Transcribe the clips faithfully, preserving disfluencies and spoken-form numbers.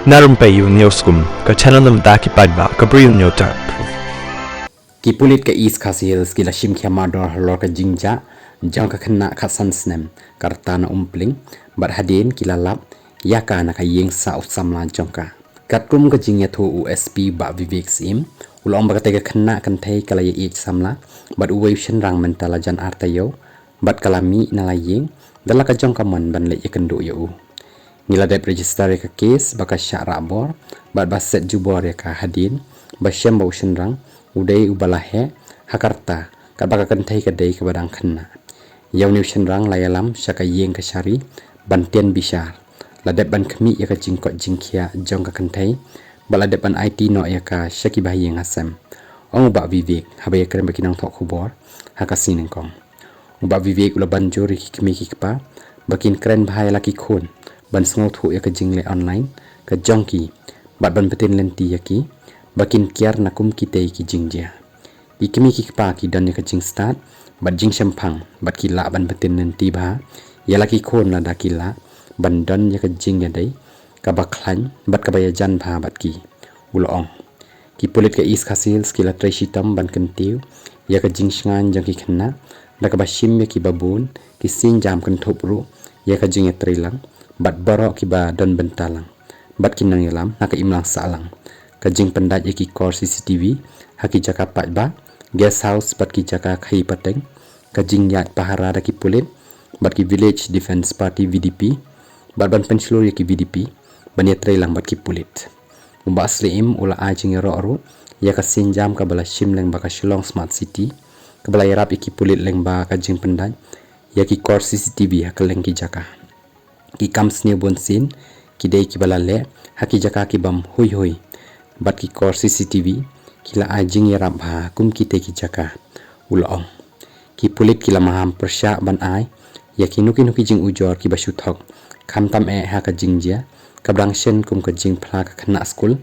Na rympei ïa u News Kum, ka channel na bynta ki paidbah, ka Bri News Tap. Ki pulit ka East Khasi Hills ki la shim khia mardor halor ka jingjia jong ka khynnah khatsan snem, ka rta na Umpling, bad hadien ki la lap ïa ka na ka ïing sah u samla jong ka. Katkum ka jingïathuh u S P Bah Vivek Syiem, u la ong ba katei ka khynnah kynthei ka la ïaieit samla bad uwei u shynrang mynta la jan ar taïew, bad ka la mih na la ïing da la ka jong ka mon ban leit ïakynduh ïa u. Ngi la dep register ïa ka case ba ka shah rah bor bad ba set jubor ïa ka hadien ba shem ba u shynrang u dei uba la heh ha ka rta, katba ka kynthei ka dei kaba dang khynnah. Ïa une u shynrang la ïalam sha ka ïing kashari ban tian bishar. La dep ban khmih ïa ka jingkoit jingkhiah jong ka kynthei bad la dep ban aiti noh ïa ka sha ki bahaïing hasem, ong u Bah Vivek haba ïakren bad ki nongthoh khubor ha ka sngi nyngkong. U Bah Vivek u la ban jur ïa ki kmie ki kpa ba kin kren bha ïa la ki khun ban sngewthuh ïa ka jingleh online ka jong ki bad ban btin lynti ïa ki ba kin kiar na kum kitei ki jingjia. Ki kmie ki kpa ki don ïa ka jingstad bad jingshemphang bad ki lah ban btin lynti bha ïa la ki khun lada ki lah ban don ïa ka jingïadei kaba khlaiñ bad kaba ïajan bha bad ki, u la ong. Ki pulit ka East Khasi Hills ki la trei shitom ban kyntiew ïa ka jingshngaiñ jong ki khynnah da kaba shim ïa kiba bun ki sienjam kynthup ruh ïa ka jingïatreilang bad baroh kiba don bynta lang bad ki nongïalam ha ka imlang sahlang, ka jingpyndait ïa ki kor C C T V ha ki jaka paidbah, guest house bad ki jaka khaïi pateng, ka jingïaid pahara da ki pulit bad ki Village Defence Party, V D P, bad ban pynshlur ïa ki V D P ban ïatreilang bad ki pulit. U Bah Syiem u la ai jingïaroh ruh ïa ka sienjam kaba la shim lyngba ka Shillong Smart City, kaba la ïarap ïa ki pulit lyngba ka jingpyndait ïa ki kor C C T V ha kylleng ki jaka. Ki kam sniew bunsien ki dei kiba la leh ha ki jaka ki bym huihui bad ki kor C C T V ki la ai jingïarap bha kum kitei ki jaka, u la ong. Ki pulit ki la maham pyrshah ban ai ïa kino kino ki jingujor kiba shu thok, khamtam eh ha ka jingjia kaba dang shen kum ka jingphla ka khynnah skul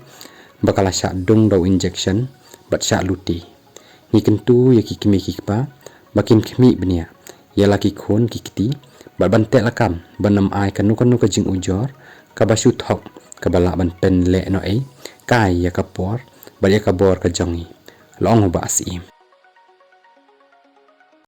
ba ka la shah dung da u injection bad shah lute. Ngi kyntu ïa ki kmie ki kpa ba kin khmih bniah ïa la ki khun ki kti bad ban teh lakam ban ym ai kano kano ka jingujor kaba shu thok kaba lah ban pynleh noh ei kai ïa ka por bad ïa ka bor ka jong ngi, la ong u Bah Syiem.